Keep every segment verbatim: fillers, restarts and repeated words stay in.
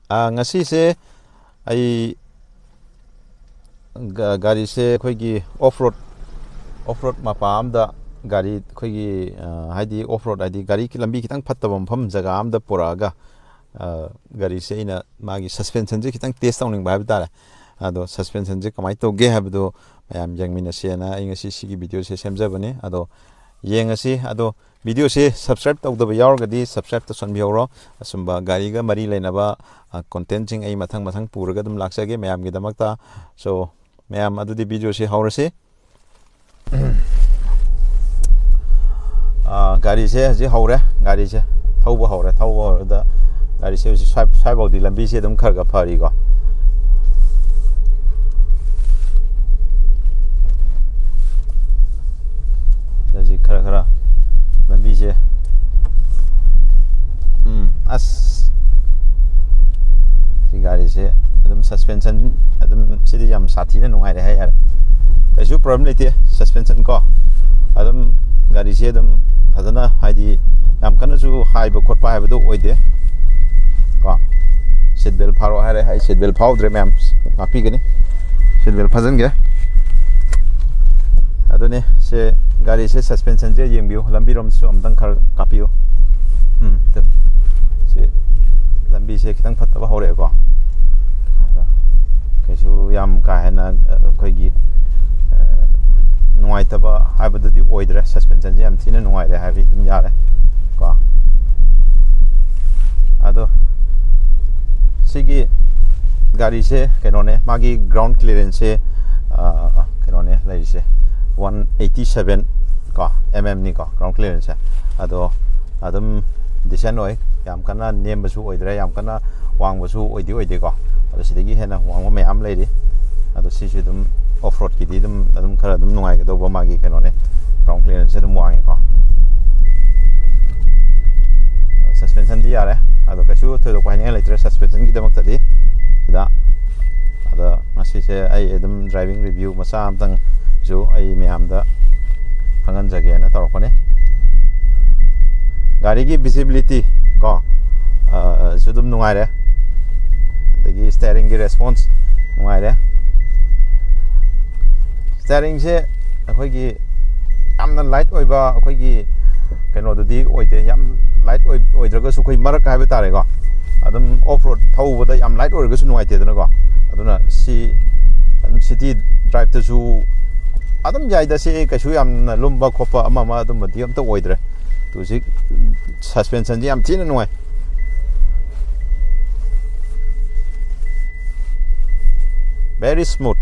ꯑꯥ, ꯉꯁꯤꯁꯦ ꯑꯩ ꯒ-, ꯒꯥꯔꯤꯁꯦ ꯑꯩꯈꯣꯏꯒꯤ off road, off road ꯃꯄꯥ ꯑꯝꯗ ꯒꯥꯔꯤ ꯑꯩꯈꯣꯏꯒꯤ, ꯑꯥ, ꯍꯥꯏꯗꯤ off road ꯍꯥꯏꯗꯤ ꯒꯥꯔꯤ ꯂꯝꯕꯤ ꯈꯤꯇꯪ ꯐꯠꯇꯕ ꯃꯐꯝ ꯖꯒꯥ ꯑꯝꯗ ꯄꯨꯔꯛꯑꯒ, ꯑꯥ, ꯒꯥꯔꯤꯁꯦ ꯑꯩꯅ ꯃꯥꯒꯤ suspensionꯁꯦ ꯈꯤꯇꯪ test ꯇꯧꯅꯤꯡꯕ ꯍꯥꯏꯕ ꯇꯥꯔꯦ꯫ ꯑꯗꯣ suspensionꯁꯦ ꯀꯃꯥꯏꯅ ꯇꯧꯒꯦ ꯍꯥꯏꯕꯗꯣ ꯃꯌꯥꯝ ꯌꯦꯡꯃꯤꯟꯅꯁꯦꯅ ꯑꯩ ꯉꯁꯤ ꯁꯤꯒꯤ videoꯁꯦ ꯁꯦꯝꯖꯕꯅꯤ꯫ ꯑꯗꯣ ꯌꯦꯡꯉꯁꯤ꯫ ꯑꯗꯣ videoꯁꯦ subscribe ꯇꯧꯗꯕ ꯌꯥꯎꯔꯒꯗꯤ subscribe ꯇꯧꯁꯟꯕꯤꯍꯧꯔꯣ꯫ ꯑꯁꯨꯝꯕ ꯒꯥꯔꯤꯒ ꯃꯔꯤ ꯂꯩꯅꯕ, ꯑ, contentꯁꯤꯡ ꯑꯩ ꯃꯊꯪ ꯃꯊꯪ ꯄꯨꯔꯒ ꯑꯗꯨꯝ ꯂꯥꯛꯆꯒꯦ ꯃꯌꯥꯝꯒꯤꯗꯃꯛꯇ꯫ So, ꯃꯌꯥꯝ, ꯑꯗꯨꯗꯤ videoꯁꯦ ꯍꯧꯔꯁꯤ꯫ ꯑ, ꯒꯥꯔꯤꯁꯦ ꯍꯧꯖꯤꯛ ꯍꯧꯔꯦ꯫ ꯒꯥꯔꯤꯁꯦ ꯊꯧꯕ ꯍꯧꯔꯦ꯫ ꯊꯧꯕ ꯍꯧꯔꯗ ꯒꯥꯔꯤꯁꯦ ꯍꯧꯖꯤꯛ ꯁ꯭ꯋꯥꯏ-, ꯁ꯭ꯋꯥꯏꯐꯥꯎꯗꯤ ꯂꯝꯕꯤꯁꯦ ꯑꯗꯨꯝ ꯈꯔ ꯈꯔ ꯐꯔꯤꯀꯣ꯫ ꯍꯧꯖꯤꯛ ꯈꯔ ꯈꯔ ꯂꯝꯕꯤꯁꯦ, ꯎꯝ, ꯑꯁ, ꯁꯤ ꯒꯥꯔꯤꯁꯦ ꯑꯗꯨꯝ suspension ꯑꯗꯨꯝ ꯁꯤꯗꯤ ꯌꯥꯝ ꯁꯥꯊꯤꯅ ꯅꯨꯡꯉꯥꯏꯔꯦ ꯍꯥꯏ ꯌꯥꯔꯦ꯫ ꯀꯩꯁꯨ problem ꯂꯩꯇꯦ꯫ Suspension ꯀꯣ, ꯑꯗꯨꯝ ꯒꯥꯔꯤꯁꯦ ꯑꯗꯨꯝ ꯐꯖꯅ, ꯍꯥꯏꯗꯤ, ꯌꯥꯝ ꯀꯟꯅꯁꯨ ꯍꯥꯏꯕ ꯈꯣꯠꯄ ꯍꯥꯏꯕꯗꯨ ꯑꯣꯏꯗꯦ ꯀꯣ꯫ Seat belt ꯐꯥꯔꯣ ꯍꯥꯏꯔꯦ, ꯑꯩ seat belt ꯐꯥꯎꯗ꯭ꯔꯦ ꯃꯌꯥꯝ, ꯉꯥꯛꯄꯤꯒꯅꯤ꯫ Seat belt ꯐꯥꯖꯤꯟꯒꯦ꯫ ꯑꯗꯨꯅꯤ, ꯁꯦ ꯒꯥꯔꯤꯁꯦ suspensionꯁꯦ ꯌꯦꯡꯕꯤꯌꯨ, ꯂꯝꯕꯤꯔꯣꯝꯁꯨ ꯑꯝꯇꯪ ꯈꯔ ꯀꯥꯞꯄꯤꯌꯨ꯫ ꯎꯝ, ꯇꯨ꯫ ꯁꯤ ꯂꯝꯕꯤꯁꯦ ꯈꯤꯇꯪ ꯐꯠꯇꯕ ꯍꯧꯔꯛꯑꯦꯀꯣ꯫ ꯑꯗꯣ ꯀꯩꯁꯨ ꯌꯥꯝ ꯀꯥ ꯍꯦꯟꯅ, ꯑ, ꯑꯩꯈꯣꯏꯒꯤ, ꯑ, ꯅꯨꯡꯉꯥꯏꯇꯕ ꯍꯥꯏꯕꯗꯨꯗꯤ ꯑꯣꯏꯗ꯭ꯔꯦ꯫ Suspensionꯁꯦ ꯌꯥꯝ ꯊꯤꯅ ꯅꯨꯡꯉꯥꯏꯔꯦ ꯍꯥꯏꯕꯗꯤ ꯑꯗꯨꯝ ꯌꯥꯔꯦ ꯀꯣ꯫ ꯑꯗꯣ ꯁꯤꯒꯤ ꯒꯥꯔꯤꯁꯦ ꯀꯩꯅꯣꯅꯦ, ꯃꯥꯒꯤ ground clearanceꯁꯦ, ꯑ, ꯀꯩꯅꯣꯅꯦ ꯂꯩꯔꯤꯁꯦ, one eighty seven ꯀꯣ, mm ꯅꯤꯀꯣ ground clearanceꯁꯦ꯫ ꯑꯗꯣ ꯑꯗꯨꯝ decent ꯑꯣꯏ, ꯌꯥꯝ ꯀꯟꯅ ꯅꯦꯝꯕꯁꯨ ꯑꯣꯏꯗ꯭ꯔꯦ, ꯌꯥꯝ ꯀꯟꯅ ꯋꯥꯡꯕꯁꯨ ꯑꯣꯏꯗꯤ ꯑꯣꯏꯗꯦꯀꯣ꯫ ꯑꯗꯣ ꯁꯤꯗꯒꯤ ꯍꯦꯟꯅ ꯋꯥꯡꯕ ꯃꯌꯥꯝ ꯂꯩꯔꯤ꯫ ꯑꯗꯣ ꯁꯤꯁꯨ ꯑꯗꯨꯝ off roadꯀꯤꯗꯤ ꯑꯗꯨꯝ, ꯑꯗꯨꯝ ꯈꯔ ꯑꯗꯨꯝ ꯅꯨꯡꯉꯥꯏꯒꯗꯧꯕ ꯃꯥꯒꯤ ꯀꯩꯅꯣꯅꯦ, ground clearanceꯁꯦ ꯑꯗꯨꯝ ꯋꯥꯡꯉꯦꯀꯣ꯫ Suspensionꯗꯤ ꯌꯥꯔꯦ, ꯑꯗꯣ ꯀꯩꯁꯨ ꯊꯣꯏꯗꯣꯛꯄ ꯍꯥꯏꯅꯤꯡꯉꯥꯏ ꯂꯩꯇ꯭ꯔꯦ suspensionꯒꯤꯗꯃꯛꯇꯗꯤ ꯁꯤꯗ꯫ ꯑꯗ ꯉꯁꯤꯁꯦ ꯑꯩ ꯑꯗꯨꯝ driving review ꯃꯆꯥ ꯑꯝꯇꯪꯁꯨ ꯑꯩ ꯃꯌꯥꯝꯗ ꯈꯪꯍꯟꯖꯒꯦꯅ ꯇꯧꯔꯛꯄꯅꯦ꯫ ꯒꯥꯔꯤꯒꯤ visibility ꯀꯣ, ꯑ, ꯁꯨ ꯑꯗꯨꯝ ꯅꯨꯡꯉꯥꯏꯔꯦ꯫ ꯁ꯭ꯇꯤꯌꯥꯔꯤꯡꯒꯤ ꯔꯦꯁꯄꯣꯟꯁ ꯅꯨꯡꯉꯥꯏꯔꯦ꯫ ꯁ꯭ꯇꯤꯌꯥꯔꯤꯡꯁꯦ ꯑꯩꯈꯣꯏꯒꯤ ꯌꯥꯝꯅ ꯂꯥꯏꯠ ꯑꯣꯏꯕ, ꯑꯩꯈꯣꯏꯒꯤ ꯀꯩꯅꯣꯗꯨꯗꯤ ꯑꯣꯏꯗꯦ, ꯌꯥꯝ ꯂꯥꯏꯠ ꯑꯣꯏ-, ꯑꯣꯏꯗ꯭ꯔꯒꯁꯨ ꯑꯩꯈꯣꯏ ꯃꯔꯛ ꯍꯥꯏꯕ ꯇꯥꯔꯦꯀꯣ, ꯑꯗꯨꯝ ꯑꯣꯐ ꯔꯣꯗ ꯊꯧꯕꯗ ꯌꯥꯝ ꯂꯥꯏꯠ ꯑꯣꯏꯔꯒꯁꯨ ꯅꯨꯡꯉꯥꯏꯇꯦꯗꯅꯀꯣ꯫ ꯑꯗꯨꯅ ꯁꯤ ꯑꯗꯨꯝ ꯁꯤꯇꯤ ꯗ꯭ꯔꯥꯏꯚꯇꯁꯨ ꯑꯗꯨꯝ ꯌꯥꯏꯗ, ꯁꯤ ꯀꯩꯁꯨ ꯌꯥꯝꯅ ꯂꯨꯝꯕ ꯈꯣꯠꯄ ꯑꯃ ꯑꯃ ꯑꯗꯨꯝꯕꯗꯤ ꯑꯝꯇ ꯑꯣꯏꯗ꯭ꯔꯦ꯫ ꯍꯧꯖꯤꯛ ꯁꯁꯄꯦꯟꯁꯟꯁꯤ ꯌꯥꯝ ꯊꯤꯅ ꯅꯨꯡꯉꯥꯏ꯫ Very smooth.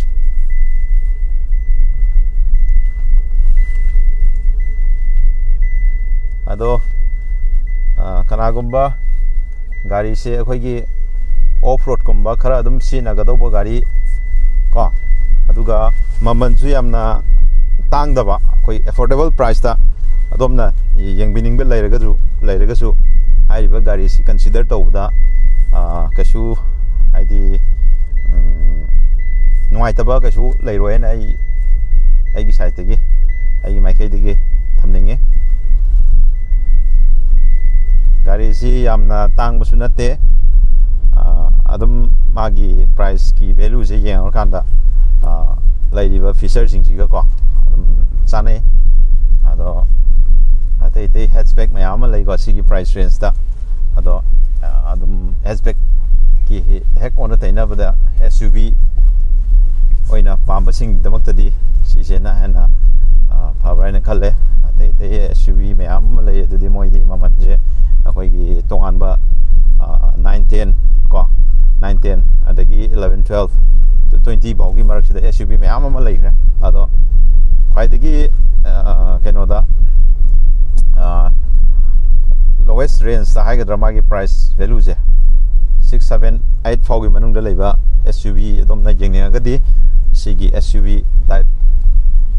ꯑꯗꯣ, ꯑ, ꯀꯅꯥꯒꯨꯝꯕ ꯒꯥꯔꯤꯁꯦ ꯑꯩꯈꯣꯏꯒꯤ ꯑꯣꯐ ꯔꯣꯗꯀꯨꯝꯕ ꯈꯔ ꯑꯗꯨꯝ ꯁꯤꯖꯤꯟꯅꯒꯗꯧꯕ ꯒꯥꯔꯤ ꯀꯣ, ꯑꯗꯨꯒ ꯃꯃꯜꯁꯨ ꯌꯥꯝꯅ ꯇꯥꯡꯗꯕ, ꯑꯩꯈꯣꯏ ꯑꯦꯐꯣꯔꯗꯦꯕꯜ ꯄ꯭ꯔꯥꯏꯁꯇ ꯑꯗꯣꯝꯅ ꯌꯦꯡꯕꯤꯅꯤꯡꯕ ꯂꯩꯔꯒꯁꯨ, ꯂꯩꯔꯒꯁꯨ ꯍꯥꯏꯔꯤꯕ ꯒꯥꯔꯤꯁꯤ ꯀꯟꯁꯤꯗꯔ ꯇꯧꯕꯗ, ꯑ, ꯀꯩꯁꯨ ꯍꯥꯏꯗꯤ, ꯎꯝ, ꯅꯨꯡꯉꯥꯏꯇꯕ ꯀꯩꯁꯨ ꯂꯩꯔꯣꯏꯅ ꯑꯩ, ꯑꯩꯒꯤ ꯁꯥꯏꯠꯇꯒꯤ, ꯑꯩꯒꯤ ꯃꯥꯏꯀꯩꯗꯒꯤ ꯊꯝꯅꯤꯡꯉꯤ꯫ ꯒꯥꯔꯤꯁꯤ ꯌꯥꯝꯅ ꯇꯥꯡꯕꯁꯨ ꯅꯠꯇꯦ, ꯑ, ꯑꯗꯨꯝ ꯃꯥꯒꯤ ꯄ꯭ꯔꯥꯏꯁꯀꯤ ꯚꯦꯂꯨꯁꯦ ꯌꯦꯡꯉꯀꯥꯟꯗ, ꯑ, ꯂꯩꯔꯤꯕ ꯐꯤꯆꯔꯁꯤꯡꯁꯤꯒꯀꯣ ꯑꯗꯨꯝ ꯆꯥꯅꯩ꯫ ꯑꯗꯣ ꯑꯇꯩ ꯑꯇꯩ ꯍꯦꯠꯆꯕꯦꯛ ꯃꯌꯥꯝ ꯑꯃ ꯂꯩꯀꯣ ꯁꯤꯒꯤ ꯄ꯭ꯔꯥꯏꯁ ꯔꯦꯟꯖꯇ꯫ ꯑꯗꯣ, ꯑ, ꯑꯗꯨꯝ ꯍꯦꯠꯆꯕꯦꯛꯀꯤ ꯍꯦꯛ ꯑꯣꯟꯅ ꯇꯩꯅꯕꯗ ꯑꯦꯁ ꯌꯨ ꯚꯤ ꯑꯣꯏꯅ ꯄꯥꯝꯕꯁꯤꯡꯒꯤꯗꯃꯛꯇꯗꯤ ꯁꯤꯁꯤꯅ ꯍꯦꯟꯅ, ꯑ, ꯐꯕ꯭ꯔꯥ ꯍꯥꯏꯅ ꯈꯜꯂꯦ꯫ ꯑꯇꯩ ꯑꯇꯩ ꯑꯦꯁ ꯌꯨ ꯚꯤ ꯃꯌꯥꯝ ꯑꯃ ꯂꯩ, ꯑꯗꯨꯗꯤ ꯃꯣꯏꯗꯤ ꯃꯃꯜꯁꯦ ꯑꯩꯈꯣꯏꯒꯤ ꯇꯣꯉꯥꯟꯕ, ꯑ, ꯅꯥꯏꯟ ꯇꯦꯟ ꯀꯣ, ꯅꯥꯏꯟ ꯇꯦꯟ, ꯑꯗꯒꯤ ꯏꯂꯚꯦꯟ ꯇꯨꯋꯦꯜꯐ, ꯇ꯭ꯋꯦꯟꯇꯤ ꯐꯥꯎꯒꯤ ꯃꯔꯛꯁꯤꯗ ꯑꯦꯁ ꯌꯨ ꯚꯤ ꯃꯌꯥꯝ ꯑꯃ ꯂꯩꯈ꯭ꯔꯦ꯫ ꯑꯗꯣ ꯈ꯭ꯋꯥꯏꯗꯒꯤ, ꯑ, ꯀꯩꯅꯣꯗ, ꯑ, ꯂꯣꯋꯦꯁ ꯔꯦꯟꯖꯇ ꯍꯥꯏꯒꯗ꯭ꯔꯥ, ꯃꯥꯒꯤ ꯄ꯭ꯔꯥꯏꯁ ꯚꯦꯂꯨꯁꯦ ꯁꯤꯛꯁ, ꯁꯚꯦꯟ, ꯑꯩꯠ ꯐꯥꯎꯒꯤ ꯃꯅꯨꯡꯗ ꯂꯩꯕ ꯑꯦꯁ ꯌꯨ ꯚꯤ ꯑꯗꯣꯝꯅ ꯌꯦꯡꯅꯤꯡꯉꯒꯗꯤ ꯁꯤꯒꯤ ꯑꯦꯁ ꯌꯨ ꯚꯤ ꯇꯥꯏꯞ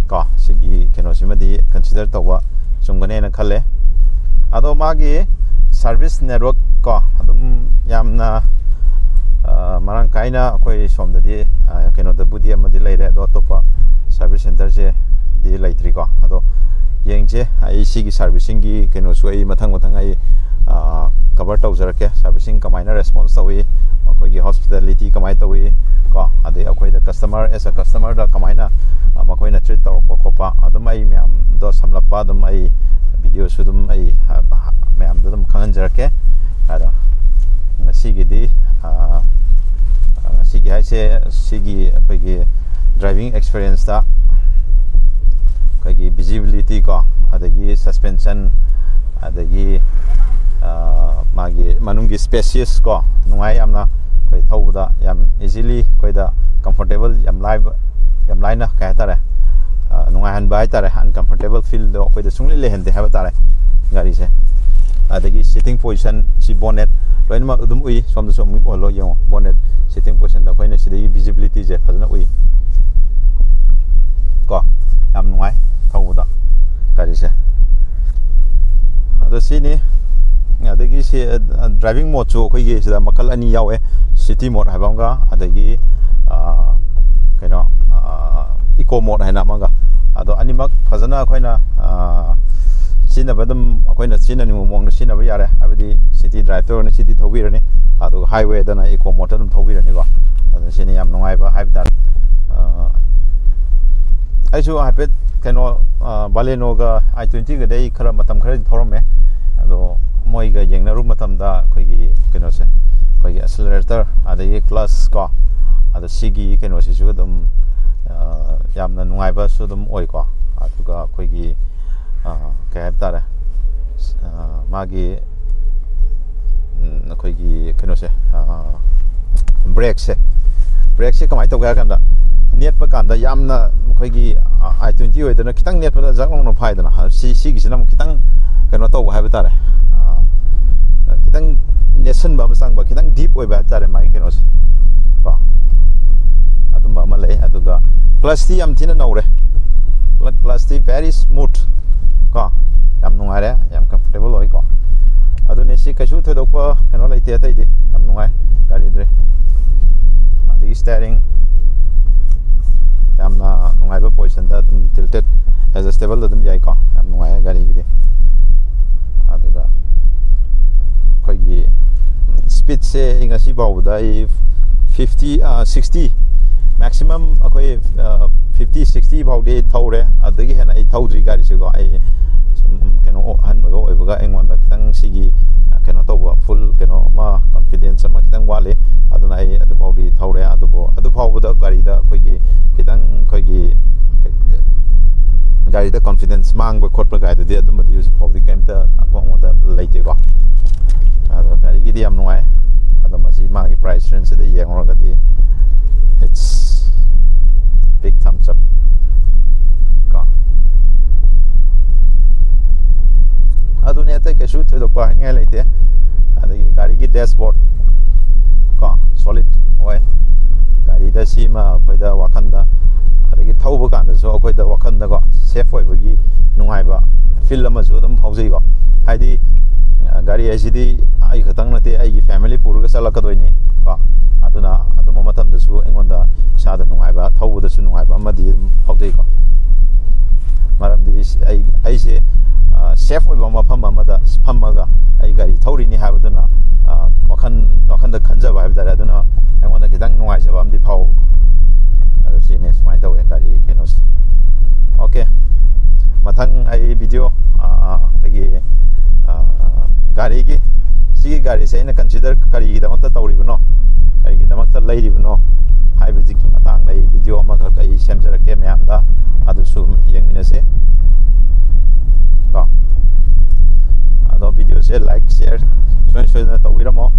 ꯀꯣ, ꯁꯤꯒꯤ ꯀꯩꯅꯣꯁꯤꯃꯗꯤ ꯀꯟꯁꯤꯗꯔ ꯇꯧꯕ ꯆꯨꯝꯒꯅꯦꯅ ꯈꯜꯂꯦ꯫ ꯑꯗꯣ ꯃꯥꯒꯤ ꯁꯥꯔꯚꯤꯁ ꯅꯦꯠꯋꯔꯛ ꯀꯣ, ꯑꯗꯨꯝ ꯌꯥꯝꯅ, ꯑ, ꯃꯔꯥꯡ ꯀꯥꯏꯅ ꯑꯩꯈꯣꯏ ꯁꯣꯝꯗꯗꯤ, ꯑ, ꯀꯩꯅꯣꯗꯕꯨꯗꯤ ꯑꯃꯗꯤ ꯂꯩꯔꯦ, ꯑꯗꯣ ꯑꯇꯣꯞꯄ ꯁꯥꯔꯚꯤꯁ ꯁꯦꯟꯇꯔꯁꯦꯗꯤ ꯂꯩꯇ꯭ꯔꯤꯀꯣ꯫ ꯑꯗꯣ ꯌꯦꯡꯁꯦ, ꯑꯩ ꯁꯤꯒꯤ ꯁꯥꯔꯚꯤꯁꯤꯡꯒꯤ ꯀꯩꯅꯣꯁꯨ ꯑꯩ ꯃꯊꯪ ꯃꯊꯪ ꯑꯩ, ꯑ, ꯀꯚꯔ ꯇꯧꯖꯔꯛꯀꯦ꯫ ꯁꯥꯔꯚꯤꯁꯤꯡ ꯀꯃꯥꯏꯅ ꯔꯦꯁꯄꯣꯟꯁ ꯇꯧꯏ, ꯃꯈꯣꯏꯒꯤ ꯍꯣꯁꯄꯤꯇꯥꯜ ꯍꯣꯁꯄꯤꯇꯥꯂꯤꯇꯤ ꯀꯃꯥꯏꯅ ꯇꯧꯏ ꯀꯣ, ꯑꯗꯩ ꯑꯩꯈꯣꯏꯗ ꯀꯁꯇꯃꯔ, ꯑꯦꯁ ꯑ ꯀꯁꯇꯃꯔꯗ ꯀꯃꯥꯏꯅ, ꯑ, ꯃꯈꯣꯏꯅ ꯇ꯭ꯔꯤꯠ ꯇꯧꯔꯛꯄ ꯈꯣꯠꯄ, ꯑꯗꯨꯝ ꯑꯩ ꯃꯌꯥꯝꯗꯣ ꯁꯝꯂꯞꯄ ꯑꯗꯨꯝ ꯑꯩ ꯚꯤꯗꯤꯑꯣꯁꯨ ꯑꯗꯨꯝ ꯑꯩ, ꯑ, ꯃꯌꯥꯝꯗ ꯑꯗꯨꯝ ꯈꯪꯍꯟꯖꯔꯛꯀꯦ꯫ ꯑꯗꯣ ꯉꯁꯤꯒꯤꯗꯤ, ꯑ, ꯉꯁꯤꯒꯤ ꯍꯥꯏꯁꯦ, ꯁꯤꯒꯤ ꯑꯩꯈꯣꯏꯒꯤ ꯗ꯭ꯔꯥꯏꯚꯤꯡ ꯑꯦꯛꯁꯄꯤꯔꯤꯌꯦꯟꯁꯇ ꯑꯩꯈꯣꯏꯒꯤ ꯚꯤꯖꯤꯕꯤꯂꯤꯇꯤ ꯀꯣ, ꯑꯗꯒꯤ ꯁꯁꯄꯦꯟꯁꯟ, ꯑꯗꯒꯤ, ꯑ, ꯃꯥꯒꯤ ꯃꯅꯨꯡꯒꯤ ꯁ꯭ꯄꯦꯁꯤꯌꯁ ꯀꯣ, ꯅꯨꯡꯉꯥꯏ ꯌꯥꯝꯅ꯫ ꯑꯩꯈꯣꯏ ꯊꯧꯕꯗ ꯌꯥꯝ ꯏꯖꯤꯂꯤ, ꯑꯩꯈꯣꯏꯗ ꯀꯝꯐꯣꯔꯇꯦꯕꯜ, ꯌꯥꯝ ꯂꯥꯏꯕ, ꯌꯥꯝ ꯂꯥꯏꯅ, ꯀꯩ ꯍꯥꯏꯇꯥꯔꯦ, ꯑ, ꯅꯨꯡꯉꯥꯏꯍꯟꯕ ꯍꯥꯏꯇꯥꯔꯦ꯫ ꯑꯟꯀꯝꯐꯣꯔꯇꯦꯕꯜ ꯐꯤꯜꯗꯣ ꯑꯩꯈꯣꯏꯗ ꯁꯨꯡꯂꯩ ꯂꯩꯍꯟꯗꯦ ꯍꯥꯏꯕ ꯇꯥꯔꯦ ꯒꯥꯔꯤꯁꯦ꯫ ꯑꯗꯒꯤ ꯁꯤꯇꯤꯡ ꯄꯣꯖꯤꯁꯟ, ꯁꯤ ꯕꯣꯅꯦꯠ ꯂꯣꯏꯅꯃꯛ ꯑꯗꯨꯝ ꯎꯏ꯫ ꯁꯣꯝꯗꯁꯨ ꯑꯃꯨꯛ ꯑꯣꯜꯂꯣ ꯌꯦꯡꯉꯣ, ꯕꯣꯅꯦꯠ ꯁꯤꯇꯤꯡ ꯄꯣꯖꯤꯁꯟꯗ ꯑꯩꯈꯣꯏꯅ ꯁꯤꯗꯒꯤ ꯚꯤꯖꯤꯕꯤꯂꯤꯇꯤꯁꯦ ꯐꯖꯅ ꯎꯏ ꯀꯣ꯫ ꯌꯥꯝ ꯅꯨꯡꯉꯥꯏ ꯊꯧꯕꯗ ꯒꯥꯔꯤꯁꯦ꯫ ꯑꯗꯣ ꯁꯤꯅꯤ꯫ ꯑꯗꯒꯤ ꯁꯤ, ꯑ, ꯗ꯭ꯔꯥꯏꯚꯤꯡ ꯃꯣꯗꯁꯨ ꯑꯩꯈꯣꯏꯒꯤ ꯁꯤꯗ ꯃꯈꯜ ꯑꯅꯤ ꯌꯥꯎꯋꯦ꯫ ꯁꯤꯇꯤ ꯃꯣꯗ ꯍꯥꯏꯕ ꯑꯃꯒ, ꯑꯗꯒꯤ, ꯑ, ꯀꯩꯅꯣ, ꯑ, ꯏꯀꯣ ꯃꯣꯗ ꯍꯥꯏꯅ ꯑꯃꯒ꯫ ꯑꯗꯣ ꯑꯅꯤꯃꯛ ꯐꯖꯅ ꯑꯩꯈꯣꯏꯅ, ꯑ, ꯁꯤꯖꯤꯟꯅꯕ ꯑꯗꯨꯝ, ꯑꯩꯈꯣꯏꯅ ꯁꯤꯖꯤꯟꯅꯅꯤꯡꯕ ꯃꯑꯣꯡꯗ ꯁꯤꯖꯤꯟꯅꯕ ꯌꯥꯔꯦ꯫ ꯍꯥꯏꯕꯗꯤ ꯁꯤꯇꯤ ꯗ꯭ꯔꯥꯏꯚꯇ ꯑꯣꯏꯔꯒꯅ ꯁꯤꯇꯤ ꯊꯧꯕꯤꯔꯅꯤ, ꯑꯗꯨꯒ ꯍꯥꯏꯋꯦꯗꯅ ꯏꯀꯣ ꯃꯣꯗꯇ ꯑꯗꯨꯝ ꯊꯧꯕꯤꯔꯅꯤꯀꯣ꯫ ꯑꯗꯨꯅ ꯁꯤꯅ ꯌꯥꯝ ꯅꯨꯡꯉꯥꯏꯕ ꯍꯥꯏꯕ ꯇꯥꯔꯦ꯫ ꯑ, ꯑꯩꯁꯨ ꯍꯥꯏꯐꯦꯠ ꯀꯩꯅꯣ, ꯑ, ꯕꯥꯂꯦꯅꯣꯒ ꯑꯥꯏ ꯇ꯭ꯋꯦꯟꯇꯤꯒꯗꯤ ꯑꯩ ꯈꯔ ꯃꯇꯝ ꯈꯔꯗꯤ ꯊꯧꯔꯝꯃꯦ꯫ ꯑꯗꯣ ꯃꯣꯏꯒ ꯌꯦꯡꯅꯔꯨꯕ ꯃꯇꯝꯗ ꯑꯩꯈꯣꯏꯒꯤ ꯀꯩꯅꯣꯁꯦ, ꯑꯩꯈꯣꯏꯒꯤ ꯑꯦꯁꯦꯂꯔꯦꯇꯔ ꯑꯗꯒꯤ ꯀ꯭ꯂꯁ ꯀꯣ, ꯑꯗꯣ ꯁꯤꯒꯤ ꯀꯩꯅꯣꯁꯤꯁꯨ ꯑꯗꯨꯝ, ꯑ, ꯌꯥꯝꯅ ꯅꯨꯡꯉꯥꯏꯕꯁꯨ ꯑꯗꯨꯝ ꯑꯣꯏꯀꯣ꯫ ꯑꯗꯨꯒ ꯑꯩꯈꯣꯏꯒꯤ, ꯑ, ꯀꯩ ꯍꯥꯏꯕ ꯇꯥꯔꯦ, ꯑ, ꯃꯥꯒꯤ, ꯎꯝ, ꯑꯩꯈꯣꯏꯒꯤ ꯀꯩꯅꯣꯁꯦ, ꯑ, ꯕ꯭ꯔꯦꯛꯁꯦ, ꯕ꯭ꯔꯦꯛꯁꯦ ꯀꯃꯥꯏꯅ ꯇꯧꯒꯦ ꯍꯥꯏ ꯀꯥꯟꯗ, ꯅꯦꯠꯄ ꯀꯥꯟꯗ ꯌꯥꯝꯅ ꯑꯩꯈꯣꯏꯒꯤ, ꯑ, ꯑꯥꯏ ꯇ꯭ꯋꯦꯟꯇꯤ ꯑꯣꯏꯗꯅ ꯈꯤꯇꯪ ꯅꯦꯠꯄꯗ ꯖꯛ ꯂꯥꯎꯅ ꯐꯥꯏꯗꯅ, ꯁꯤ, ꯁꯤꯒꯤꯁꯤꯅ ꯑꯃꯨꯛ ꯈꯤꯇꯪ ꯀꯩꯅꯣ ꯇꯧꯕ ꯍꯥꯏꯕ ꯇꯥꯔꯦ, ꯑ, ꯈꯤꯇꯪ ꯅꯦꯠꯁꯟꯕ ꯑꯃ ꯆꯪꯕ, ꯈꯤꯇꯪ ꯗꯤꯞ ꯑꯣꯏꯕ ꯍꯥꯏꯕ ꯇꯥꯔꯦ ꯃꯥꯒꯤ ꯀꯩꯅꯣꯁꯦ ꯀꯣ꯫ ꯑꯗꯨꯝꯕ ꯑꯃ ꯂꯩ꯫ ꯑꯗꯨꯒ ꯀ꯭ꯂꯁꯇꯤ ꯌꯥꯝ ꯊꯤꯅ ꯅꯧꯔꯦ꯫ ꯀ꯭ꯂ-, ꯀ꯭ꯂꯁꯇꯤ very smooth ꯀꯣ, ꯌꯥꯝ ꯅꯨꯡꯉꯥꯏꯔꯦ, ꯌꯥꯝ ꯀꯝꯐꯣꯔꯇꯦꯕꯜ ꯑꯣꯏꯀꯣ꯫ ꯑꯗꯨꯅꯦ, ꯁꯤ ꯀꯩꯁꯨ ꯊꯣꯏꯗꯣꯛꯄ ꯀꯩꯅꯣ ꯂꯩꯇꯦ ꯑꯇꯩꯗꯤ꯫ ꯌꯥꯝ ꯅꯨꯡꯉꯥꯏ ꯒꯥꯔꯤꯗꯤ꯫ ꯑꯗꯒꯤ ꯁ꯭ꯇꯤꯌꯥꯔꯤꯡ ꯌꯥꯝꯅ ꯅꯨꯡꯉꯥꯏꯕ ꯄꯣꯖꯤꯁꯟꯗ ꯑꯗꯨꯝ ꯇꯤꯜꯇꯦꯠ ꯑꯦꯗꯖꯁꯇꯦꯕꯜ ꯑꯗꯨꯝ ꯌꯥꯏꯀꯣ꯫ ꯌꯥꯝ ꯅꯨꯡꯉꯥꯏ ꯒꯥꯔꯤꯒꯤꯗꯤ꯫ ꯑꯗꯨꯒ ꯑꯩꯈꯣꯏꯒꯤ ꯁ꯭ꯄꯤꯠꯁꯦ ꯑꯩ ꯉꯁꯤ ꯐꯥꯎꯕꯗ ꯑꯩ ꯐꯤꯐꯇꯤ ꯁꯤꯛꯁꯇꯤ, ꯃꯦꯛꯁꯤꯃꯝ ꯑꯩꯈꯣꯏ ꯐꯤꯐꯇꯤ ꯁꯤꯛꯁꯇꯤ ꯐꯥꯎꯗꯤ ꯊꯧꯔꯦ꯫ ꯑꯗꯨꯗꯒꯤ ꯍꯦꯟꯅ ꯑꯩ ꯊꯧꯗ꯭ꯔꯤ ꯒꯥꯔꯤꯁꯤꯀꯣ꯫ ꯑꯩ ꯁꯨꯝ ꯀꯩꯅꯣ, ꯑꯍꯟꯕꯒ ꯑꯣꯏꯕꯒ ꯑꯩꯉꯣꯟꯗ ꯈꯤꯇꯪ ꯁꯤꯒꯤ ꯀꯩꯅꯣ ꯇꯧꯕ, ꯐꯨꯜ ꯀꯩꯅꯣ ꯑꯃ, ꯀꯣꯟꯐꯤꯗꯦꯟꯁ ꯑꯃ ꯈꯤꯇꯪ ꯋꯥꯠꯂꯤ꯫ ꯑꯗꯨꯅ ꯑꯩ ꯑꯗꯨꯐꯥꯎꯗꯤ ꯊꯧꯔꯦ꯫ ꯑꯗꯨꯕꯨ ꯑꯗꯨ ꯐꯥꯎꯕꯗ ꯒꯥꯔꯤꯗ ꯑꯩꯈꯣꯏꯒꯤ ꯈꯤꯇꯪ ꯑꯩꯈꯣꯏꯒꯤ ꯒꯥꯔꯤꯗ ꯀꯣꯟꯐꯤꯗꯦꯟꯁ ꯃꯥꯡꯕ ꯈꯣꯠꯄ ꯀꯥꯏꯗꯨꯗꯤ ꯑꯗꯨꯝꯕꯗꯤ ꯍꯧꯖꯤꯛ ꯐꯥꯎꯗꯤ ꯀꯩꯝꯇ ꯑꯩꯉꯣꯟꯗ ꯂꯩꯇꯦꯀꯣ꯫ ꯑꯗꯣ ꯒꯥꯔꯤꯒꯤꯗꯤ ꯌꯥꯝ ꯅꯨꯡꯉꯥꯏ꯫ ꯑꯗꯣ ꯃꯁꯤ ꯃꯥꯒꯤ price ꯔꯦꯟꯖꯁꯤꯗ ꯌꯦꯡꯉꯨꯔꯒꯗꯤ, it's big thumbs up ꯀꯣ꯫ ꯑꯗꯨꯅꯦ, ꯑꯇꯩ ꯀꯩꯁꯨ ꯊꯣꯏꯗꯣꯛꯄ ꯍꯥꯏꯅꯤꯡꯉꯥꯏ ꯂꯩꯇꯦ꯫ ꯑꯗꯒꯤ ꯒꯥꯔꯤꯒꯤ ꯗꯦꯁꯕꯣꯔꯗ ꯀꯣ, ꯁꯣꯂꯤꯠ ꯑꯣꯏ꯫ ꯒꯥꯔꯤꯗ ꯁꯤꯃ ꯑꯩꯈꯣꯏꯗ ꯋꯥꯈꯜꯗ, ꯑꯗꯒꯤ ꯊꯧꯕ ꯀꯥꯟꯗꯁꯨ ꯑꯩꯈꯣꯏꯗ ꯋꯥꯈꯜꯗꯀꯣ, ꯁꯦꯐ ꯑꯣꯏꯕꯒꯤ ꯅꯨꯡꯉꯥꯏꯕ ꯐꯤꯜ ꯑꯃꯁꯨ ꯑꯗꯨꯝ ꯐꯥꯎꯖꯩꯀꯣ꯫ ꯍꯥꯏꯗꯤ, ꯑ, ꯒꯥꯔꯤ ꯍꯥꯏꯁꯤꯗꯤ ꯑꯩ ꯈꯛꯇꯪ ꯅꯠꯇꯦ, ꯑꯩꯒꯤ ꯐꯦꯃꯤꯂꯤ ꯄꯨꯔꯒ ꯆꯠꯂꯛꯀꯗꯣꯏꯅꯤ ꯀꯣ꯫ ꯑꯗꯨꯅ ꯑꯗꯨꯝꯕ ꯃꯇꯝꯗꯁꯨ ꯑꯩꯉꯣꯟꯗ ꯏꯁꯥꯗ ꯅꯨꯡꯉꯥꯏꯕ, ꯊꯧꯕꯗꯁꯨ ꯅꯨꯡꯉꯥꯏꯕ ꯑꯃꯗꯤ ꯑꯗꯨꯝ ꯐꯥꯎꯖꯩꯀꯣ꯫ ꯃꯔꯝꯗꯤ ꯑꯩ, ꯑꯩꯁꯦ, ꯑ, ꯁꯦꯐ ꯑꯣꯏꯕ ꯃꯐꯝ ꯑꯃꯗ ꯐꯝꯃꯒ ꯑꯩ ꯒꯥꯔꯤ ꯊꯧꯔꯤꯅꯤ ꯍꯥꯏꯕꯗꯨꯅ, ꯑ, ꯋꯥꯈꯜ, ꯋꯥꯈꯜꯗ ꯈꯟꯖꯕ ꯍꯥꯏꯕ ꯇꯥꯔꯦ, ꯑꯗꯨꯅ ꯑꯩꯉꯣꯟꯗ ꯈꯤꯇꯪ ꯅꯨꯡꯉꯥꯏꯖꯕ ꯑꯃꯗꯤ ꯐꯥꯎꯕꯀꯣ꯫ ꯑꯗꯣ ꯁꯤꯅꯤ, ꯁꯨꯃꯥꯏꯅ ꯇꯧꯋꯦ ꯒꯥꯔꯤ ꯀꯩꯅꯣꯁꯦ꯫ ꯑꯣꯀꯦ, ꯃꯊꯪ ꯑꯩ ꯚꯤꯗꯤꯑꯣ, ꯑ, ꯑ, ꯑꯩꯈꯣꯏꯒꯤ, ꯑ, ꯒꯥꯔꯤꯒꯤ, ꯁꯤꯒꯤ ꯒꯥꯔꯤꯁꯦ ꯑꯩꯅ ꯀꯟꯁꯤꯗꯔ ꯀꯔꯤꯒꯤꯗꯃꯛꯇ ꯇꯧꯔꯤꯕꯅꯣ, ꯀꯔꯤꯒꯤꯗꯃꯛꯇ ꯂꯩꯔꯤꯕꯅꯣ ꯍꯥꯏꯕꯁꯤꯒꯤ ꯃꯇꯥꯡꯗ ꯑꯩ ꯚꯤꯗꯤꯑꯣ ꯑꯃꯈꯛ ꯑꯩ ꯁꯦꯝꯖꯔꯛꯀꯦ ꯃꯌꯥꯝꯗ, ꯑꯗꯨꯁꯨ ꯌꯦꯡꯃꯤꯟꯅꯁꯦ ꯀꯣ꯫ ꯑꯗꯣ ꯚꯤꯗꯤꯑꯣꯁꯦ ꯂꯥꯏꯛ, ꯁꯤꯌꯔ ꯁꯨꯡꯁꯣꯏ ꯁꯣꯏꯗꯅ ꯇꯧꯕꯤꯔꯝꯃꯣ꯫